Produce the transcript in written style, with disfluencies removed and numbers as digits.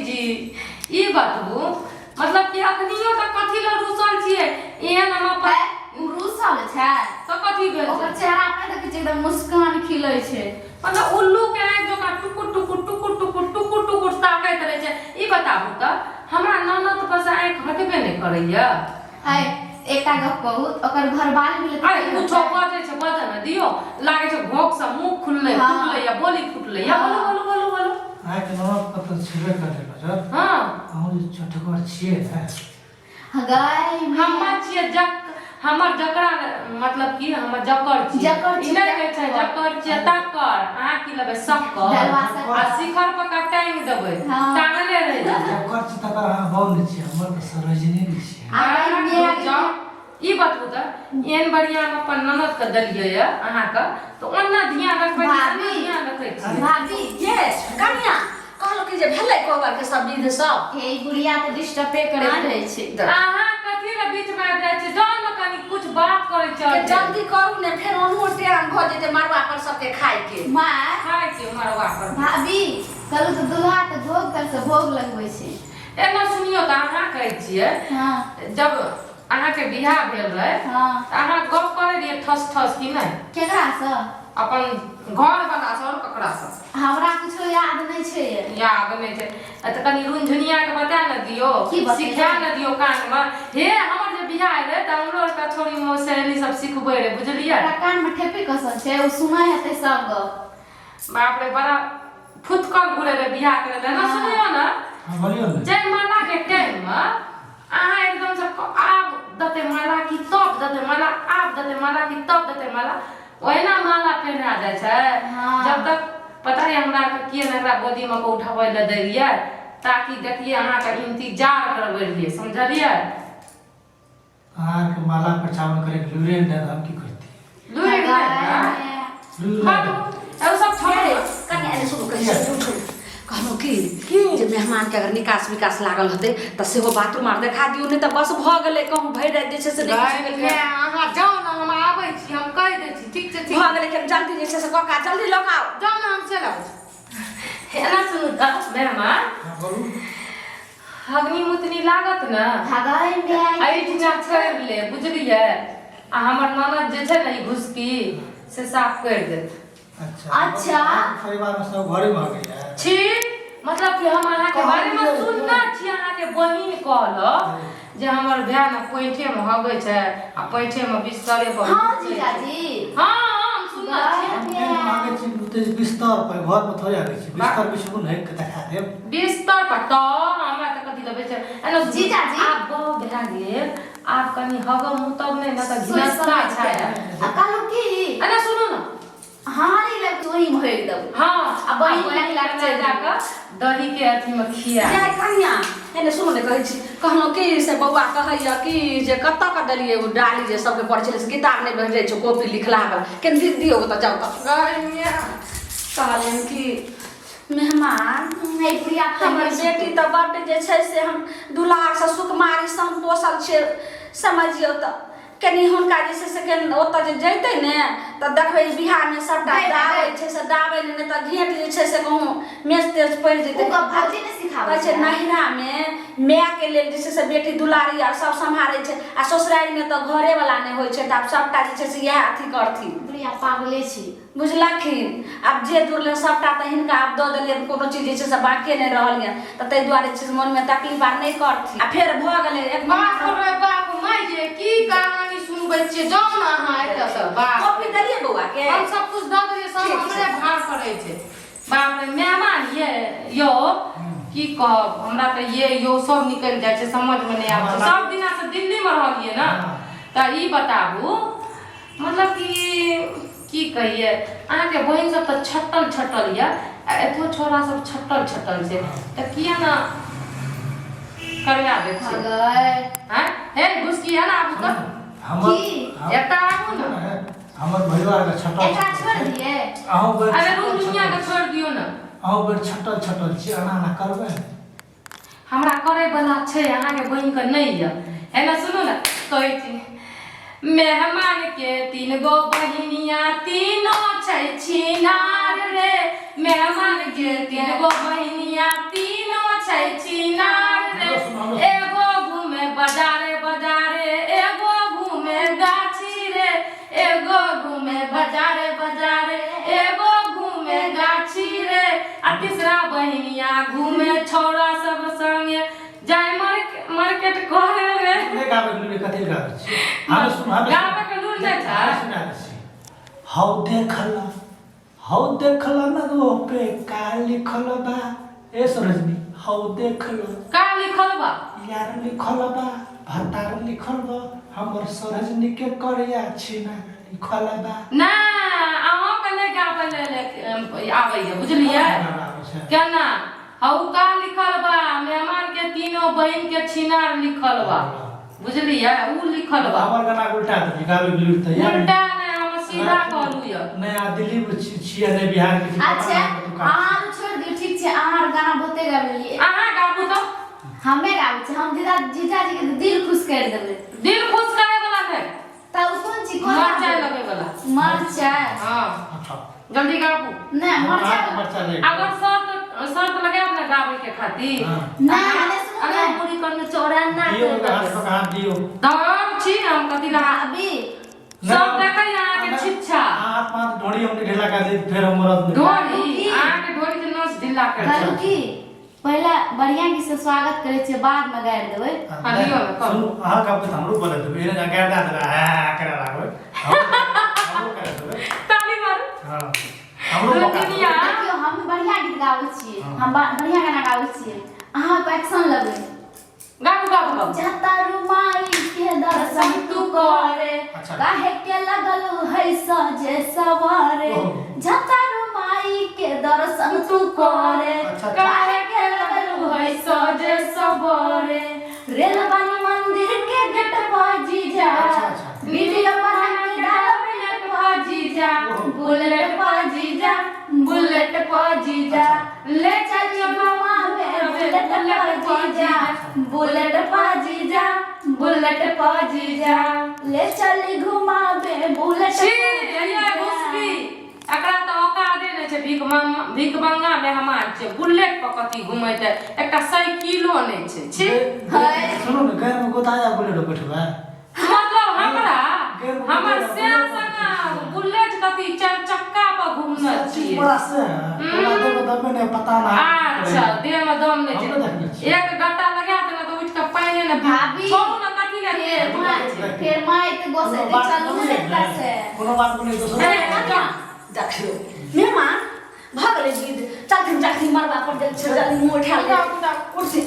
जी ई बतबू मतलब कि अखनियो तक कथी लए रुसल छियै एहन हम अपन है, उ रुसल छै तऽ कथी भेल छै? ओकर चेहरा अपने देखै छै एकदम मुस्कान खिलै छै मतलब उल्लू के आँखि जकाँ टुकुर टुकुर टुकुर टुकुर टुकुर टुकुर ताकैत रहै छै ई बताबू तऽ हमरा ननद पर से आँखि हटबे नहि करैया है एकटा गप कहू ओकर घरवाली भेलै तऽ अरे की कुछो होतै? बजै छै बजै ने दियौ लागै छै भोग से मुँह खुललै हाँ। फुटलै या बोली फुटलै या बोलू बोलू बोलू बोलू अहाँके ननद पर तऽ छेबे करै नजर हाँ अहूँ जे चटगर छियै ने गै हमर छियै जक हमर जकरा मतलब कि हमर जकर छियै जकर ई नहि कहै छै जकर छियै तकर अहाँ की लेबै शक्कर डलवा शक्कर। आ शिखर पर का टांगि देबै हाँ। टांगले रहि जेतै जकर छी तकर अहाँ बम नहि छियै हमर तऽ सरोजिनी नहि छियै आ गै मेरा जाउ ई बतबू तऽ एहन बढ़िआँ हम अपन ननदके देलियै यऽ अहाँके तऽ ओना ध्यान रखबै कि भाभी। एना ध्यान रखै छियै भाभी ये कनिया कहलहुँ कि जे भेलै कोबर के सब विध सब हे ई बुढ़िया तऽ डिस्टर्बे करैत रहै छै अहाँ कथी लए बीचमे आबि जाइ छियै जाउ ने कनि कुछ बात करै के चल जल्दी करू ने फेर ओनहो टाइम भऽ जेतै मड़बा पर सबके खाय के माँ खाइ छियै मड़ुआ पर भाभी कहलहुँ तऽ दुल्हा तऽ भोग तर से भोग लगबै छै एना सुनियौ तऽ अहाँ कहै छियै हँ जब अहाँके बियाह भेल रहै हँ तऽ अहाँ गप करै रहियै ठस ठस कि नहि केकरासँ अपन घर वाला से और ककरा से हमरा कुछो याद नहि छै याद नहि छै आ तऽ कनि रुनझुनिया के बता ने दियौ की बतेबै? सिखा ने दियौ कान मे हे हमर जे बियाह रहै तऽ हमरो एकटा छोरी मे सहेली सब सिखबै रहै बुझलियै ओकरा कानमे ठेपी कसल छै ओ सुनै हेतै सब गप बाप रे बड़ा फुतकल घुरे रहै बियाह करे लए ना सुनियौ ने हाँ बोलियौ ने जयमाला के टाइम मे अहाँ एकदम से आब देतै माला की तब देतै माला आब देतै माला की तब देतै माला ओहिना माला पहिना जाइ छै हाँ। जब तक पता है हमरा के किए ने एकरा गोदी में के उठाबै लए दै रहियै ताकि देखिए अहाँके इंतजार करबै रहियै समझलियै अहाँके माला परछावन करैके लूरे नहि तऽ हम की करती लूरि नहि ने? लूर हटू, नहि ए सब छोड़ू ये, कनि एने सुनू कहै छी उठू कहलहुँ कि जे मेहमानके अगर निकास विकास लागल हेतै तऽ सेहो बाथरूम आर देखा दियौ नहि तऽ बस भऽ गेलै कहूँ भरि राति जे छै से नहि किछु गै भेल माय, अहाँ जाउ ने हम आबै छी हम कहि दै छी ठीक छै ठीक भऽ गेलै कनि जल्दी जे छै से कऽ कऽ जल्दी लऽ कऽ आउ जाउ ने हम चलि आबै छी एना सुनू तऽ मेहमान हाँ बोलू हगनी मुतनी लागत ने हगाई में एहिठिना करि ले बुझलियै आ हमर ननद जे छै ने ई घुसकी से साफ करि देत अच्छा अच्छा। परिवार में सब घरे में गेल छी मतलब कि हम अहाँके बारे में सुनने छी अहाँके बहिन कहलक जे हमर भाय ने पैंठे में हगै छै आ पैंठे में बिस्तरे पर हाँ सुतै छै। जीजाजी हाँ हम सुनने छी आगे छी उते बिस्तर पर घर में थोड़े आगे छी बिस्तर बिछबू नहीं के देखा देब बिस्तर पर तऽ हमरा तऽ कथी लबै छै एना जीजाजी। आब बह भए गेल आब कनि हगम मुतब नहि ने तऽ सोचि घिनस्ता समझि छै के। आ कहलहुँ की एना सुनू ने हारी लग तू ही भरि देबो हाँ आ बहिन लग लग जाकऽ दही के अथी में खिया जाय कनिया एने सुनू ने कहै छी कहलहुँ कि से बौआ कहैया कि जे कतऽ कऽ देलियै ओ डाली जे सबके पढ़ै छलै से किताब नहि भेटै छै कॉपी लिखला केन दियौ ओतऽ जाउ तऽ कहलियनि कि मेहमान नहीं बुढ़िया हमर बेटी तऽ बड्ड जे छै से हम दुलारसँ सुकुमारीसँ हम पोसल छियै समझियौ तऽ कनि हुनका जे छै से कनि ओतऽ जे जैतै ने तऽ देखबै बिहारमे सभटा नहि, नहि, दाबै छै से दाबै नहि नहि तऽ घेँट जे छै से कहूँ मेच तेच पड़ि जेतै ओ गप भौजी ने सिखाबै कहै छै छै। नैहरामे मायके लेल जे छै से बेटी दुलारी आर सब सम्हारै छै आ ससुरारिमे तऽ घरेवला नहि होइ छै तऽ आब सभटा जे छै से इएह अथी करथिन बुढ़िया पागले छी बुझलखिन आब जे जुड़लै सभटा तऽ हिनका आब दऽ देलियनि कोनो चीज जे छै से बाँकिए नहि रहल यऽ तऽ ताहि दुआरे जे छै से मोनमे तकलीफ आर नहि करथिन आ फेर भऽ गेलै एक बाप महीना रे बाप माय ये की कहानी सुनबै छियै जाउ ने अहाँ एतऽ से बाप कॉपी देलियै बौआके हम सब कुछ दऽ देलियै सब ठीक छै। हमरे भार पड़ै छै बाप रे मेहमान ये यौ की कहब हमरा तऽ ये यौ सब निकलि जाइ छै समझमे नहि आबै छै सब दिना से दिल्लीमे रहलियै ने तऽ ई बताबू मतलब कि की कहियै अहाँके बहिन सब तऽ छटल छटल यऽ आ एतो छोरा सब छटल छटल छै तऽ किया ने करवा दै छियै अगर आँय हे घुसकी है ना आबू तऽ हमर की? एतऽ आबू ने हमर परिवार के छटल एकरा छोड़ दिए अहूँ बड़ अरे रूम दुनिया के छोड़ दियौ ने अहूँ बड़ छटल छटल छी एना एना करबै हमरा करै वाला छै अहाँके बहिन के नहि यऽ है ने सुनू ने कहै छी मेहमान के तीन गो बहिनिया तीनो छै छिनार रे मेहमान के तीन गो बहिनिया तीनो छै छिनार रे। एगो घूमे बाजारे बाजारे, एगो घूमे गाछी रे। एगो घूमे बाजारे बाजारे, एगो घूमे गाछी रे। आ तीसरा बहिनिया घूमे छौड़ा सब संगे जाय मार्केट करे रे। नहि गाबै के लूरि, कथी गाबै छी? हमे सुन, हमे गाबै के लूरि नहि छै? हमे सुना दै छी। हौ देखल, हौ देखल न ओ पे का लिखल बा। ए सरोजनी, हौ देखल। का लिखल बा? यार लिखल बा, भतार लिखल बा, हमर सरोजनी के करिया छिना लिखल बा। ना, अहाँके नहि गाबै ले आबैया, बुझलियै? केना हौ का लिखल बा? मेहमान के तीनों बहिन के छिनार लिखल बा, बुझलियै? उ लिखल बा। हमर गाना उल्टा देली, गाबै के लूरि तऽ यार। उल्टा नहि, हम सीधा कहलू यऽ। नया दिल्ली में छियै, नहि बिहार के छियै। अच्छा, अहाँ छोड़ि दियौ, ठीक छै? अहाँ आर गाना बहुते गाबलियै। अहाँ गाबू तऽ। हमे गाबै छी, हम जीजा जीजाजी के दिल खुश करि देबै। दिल खुश करे वाला नहि। तऽ ओ कोन चीज, कोन? मरचाइ लगै वाला। मरचाइ? हँ। अच्छा। जल्दी गाबू। नहि, मरचाइ। मरचाइ लागि। अगर शर्त शर्त लगायब ने गाबै के खातिर। हाँ। नहि, नहि, सुनू। अगर नहि। मुड़ी करने चौड़ा ना। दियौ ओकरा हाथ पर, हाथ दियौ। दम छी हम कथी लगा? अभी सब देखै अहाँके छिच्छा। हाथ पाँच ढोड़ी हमके ढीला कर दी, फेर हम मरद नहीं। ढोरी अहाँके ढोरी के नस ढीला कर। कहलू की, पहला बढ़िया की से स्वागत करै छियै, बाद में गारि देबै। हाँ, दियौ ने, कहू। सुनू, अहाँ कहबै तऽ हमरो बोले देबै। एना गारि दए देबै, आ करे लागबै, हमरो करे देबै। ताली मारू। हाँ, हमरो मौका देबै। दुनिया। देखियौ, हम बढ़िया गीत गाबै छियै। हाँ। हम बढ़िया गाना गाबै छियै, अहाँ पे एक्शन लेबै। गाबू, गाबू, गाबू। जतारू माई के दर्शन तू करे। अच्छा। काहे के लगल है सजे सवारे। ओहो। जतारू माई के दर्शन तू करे। अच्छा। काहे के लगल है सजे सबरे। रेलबानी मंदिर के गेट पर जीजा। अच्छा, अच्छा। वीडियो बना के डालब बुलेट पर जीजा। ओहो। बुलेट पर जीजा, बुलेट पर जीजा, ले चलिए मामा में बुलेट पर जीजा, बुलेट पर जीजा, बुलेट पर जीजा। ले चली घुमाबे बुलेट छी पर ये जीजा। घुसकी, एकरा तऽ औकादे नहि छै। भीख मंग भीख मंगा मेहमान छै, बुलेट पर कथी घुमेतै? एकटा साइकिलो नहि छै, छी। है। सुनू ने, गाय में गोताया बुलेट बैठबै। मतलब हमरा गैर हमर बुलेट से संगा बुलेट कथी, चारि चक्का पर घुमने छियै। बड़ा से तोरा देह में दमे नहीं, पता ना। अच्छा, देह में दम नहि हमरो देखने छै। छियै। एक गट्टा लगा देना तऽ उठि कऽ पानि ने। भाभी। छोड़ू ने, कथी लए फेर तेल माय, फेर माय तऽ गोसेतै, चलू ने एतऽ से। कोनो बात नहि, दोसर। हे, चल। देखियौ मेहमान, भऽ गेलै गीत। चलथिन, चलथिन, मरबा पर गेल छै, जल्दी मुँह उठा ले, उठथिन।